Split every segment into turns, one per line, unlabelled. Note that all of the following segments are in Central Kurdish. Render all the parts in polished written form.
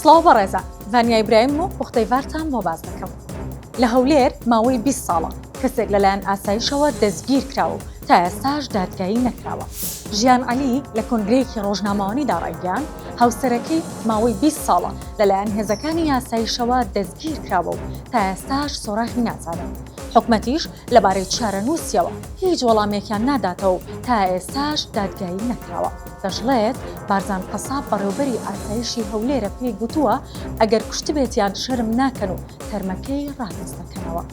سڵاو بەڕێزان، ڤانیا ئیبراهیم و پوختەی ڤارتان بۆ باس دەکەم. لە هەولێر ماوەی 20 ساڵە کەسێک لەلایەن ئاسایشەوە دەستگیر کراوە و تا ئێستاش دادگایی نەکراوە. ژیان عەلی لە کۆنگرەیەکی ڕۆژنامەوانیدا ڕایگەیاند، هاوسەرەکەی ماوەی 20 ساڵە لەلایەن هێزەکانی ئاسایشەوە دەستگیر کراوە و تا ئێستاش سۆراغی نازانن. حکومەتیش لەبارەی چارەنووسیەوە هیچ وەڵامێکیان ناداتەوە و تا ئێستاش دادگایی نەکراوە. دەشڵێت، بارزان قەساب بەڕێوبەری ئاسایشی هەولێرە پێی گوتووە ئەگەر کوشتبێتیان شەرم ناکەن و تەرمەکەی ڕادەست دەکەنەوە.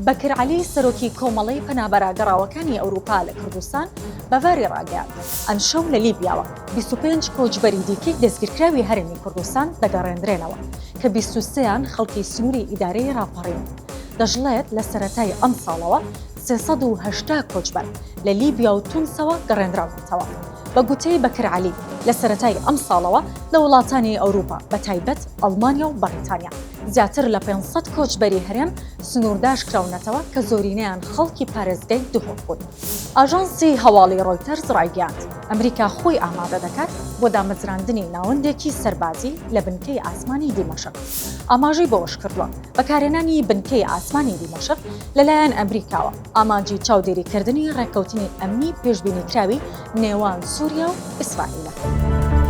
بەکر عەلی سەرۆکی کۆمەڵەی پەنابەرە گەڕاوەکانی ئەوروپا لە کوردستان بە ڤاری ڕاگەیاند، ئەمشەو لە لیبیاوە 25 کۆچبەری دیکەی دەستگیرکراوی هەرێمی کوردستان دەگەڕێندرێنەوە کە 23 یان خەڵکی سنووری ئیدارەی ڕاپەڕینن. دەشڵێت، لە سەرەتای ئەمساڵەوە 380 کۆچبەر لە لیبیا و تونسەوە گەڕێنراونەتەوە. بە گوتەی بەکر عەلی، لە سەرەتای ئەمساڵەوە لە وڵاتانی ئەوروپا بە تایبەت ئەڵمانیا و بەڕیتانیا زیاتر لە 500 کۆچبەری هەرێم سنوورداش کراونەتەوە کە زۆرینەیان خەڵکی پارێزگای دهۆک بوون. ئاژانسی هەواڵی ڕۆیتەرز ڕایگەیاند، ئەمریکا خۆی ئامادە دەکات بۆ دامەزراندنی ناوەندێکی سەربازی لە بنکەی ئاسمانی دیمەشق. ئاماژەی بەوەشکردووە، بەکارهێنانی بنکەی ئاسمانی دیمەشق لەلایەن ئەمریکاوە ئامانجی چاودێریکردنی ڕێککەوتنی ئەمنی پێشبینیکراوی نێوان سووریا و ئیسرائیلە.